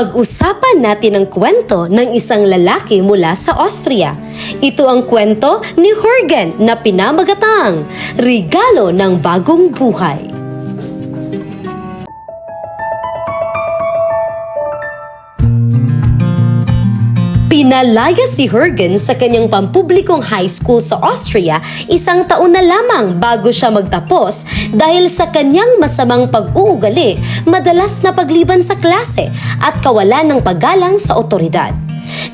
Pag-usapan natin ang kwento ng isang lalaki mula sa Austria. Ito ang kwento ni Jurgen na pinamagatang Regalo ng Bagong Buhay. Pinalaya si Jurgen sa kanyang pampublikong high school sa Austria isang taon na lamang bago siya magtapos dahil sa kanyang masamang pag-uugali, madalas na pagliban sa klase at kawalan ng paggalang sa otoridad.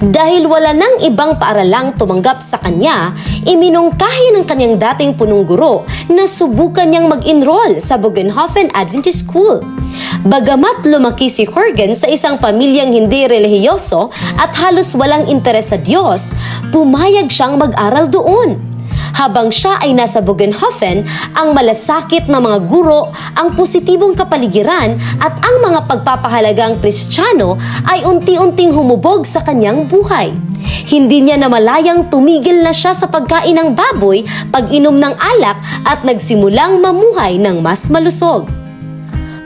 Dahil wala nang ibang paaralang tumanggap sa kanya, iminungkahi ng kanyang dating punong guro na subukan niyang mag-enroll sa Bogenhofen Adventist School. Bagamat lumaki si Jurgen sa isang pamilyang hindi relihiyoso at halos walang interes sa Diyos, pumayag siyang mag-aral doon. Habang siya ay nasa Bogenhofen, ang malasakit na mga guro, ang positibong kapaligiran at ang mga pagpapahalagang Kristiyano ay unti-unting humubog sa kanyang buhay. Hindi niya namalayang tumigil na siya sa pagkain ng baboy, pag-inom ng alak at nagsimulang mamuhay ng mas malusog.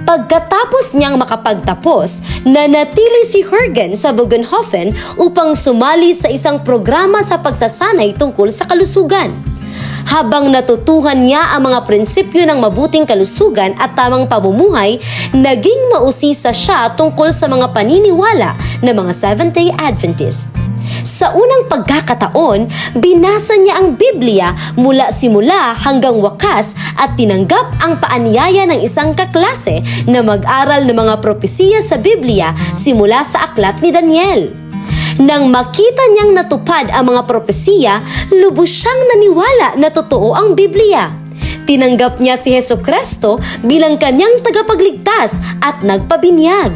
Pagkatapos niyang makapagtapos, nanatili si Jurgen sa Bogenhofen upang sumali sa isang programa sa pagsasanay tungkol sa kalusugan. Habang natutuhan niya ang mga prinsipyo ng mabuting kalusugan at tamang pamumuhay, naging mausisa siya tungkol sa mga paniniwala ng mga Seventh-day Adventist. Sa unang pagkakataon, binasa niya ang Biblia mula simula hanggang wakas at tinanggap ang paanyaya ng isang kaklase na mag-aral ng mga propesiya sa Biblia simula sa aklat ni Daniel. Nang makita niyang natupad ang mga propesiya, lubos siyang naniwala na totoo ang Biblia. Tinanggap niya si Heso Kristo bilang kanyang tagapagligtas at nagpabinyag.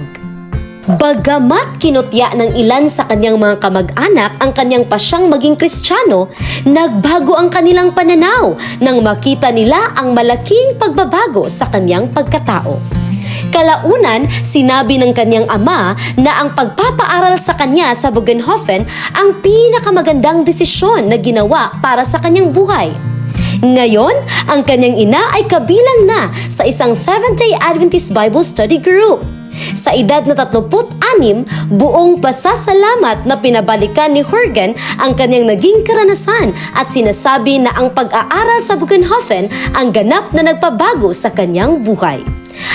Bagamat kinutya ng ilan sa kanyang mga kamag-anak ang kanyang pasyang maging Kristiyano, nagbago ang kanilang pananaw nang makita nila ang malaking pagbabago sa kanyang pagkatao. Kalaunan, sinabi ng kanyang ama na ang pagpapaaral sa kanya sa Bogenhofen ang pinakamagandang desisyon na ginawa para sa kanyang buhay. Ngayon, ang kanyang ina ay kabilang na sa isang Seventh-day Adventist Bible Study Group. Sa edad na 36, buong pasasalamat na pinabalikan ni Jurgen ang kanyang naging karanasan at sinasabi na ang pag-aaral sa Bogenhofen ang ganap na nagpabago sa kanyang buhay.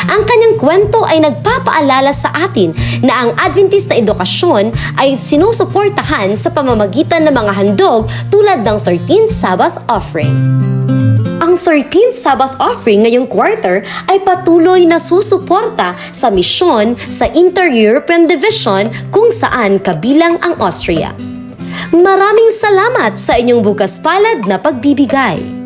Ang kanyang kwento ay nagpapaalala sa atin na ang Adventist na edukasyon ay sinusuportahan sa pamamagitan ng mga handog tulad ng 13th Sabbath Offering. Ang 13th Sabbath Offering ngayong quarter ay patuloy na susuporta sa misyon sa Inter-European Division kung saan kabilang ang Austria. Maraming salamat sa inyong bukas palad na pagbibigay.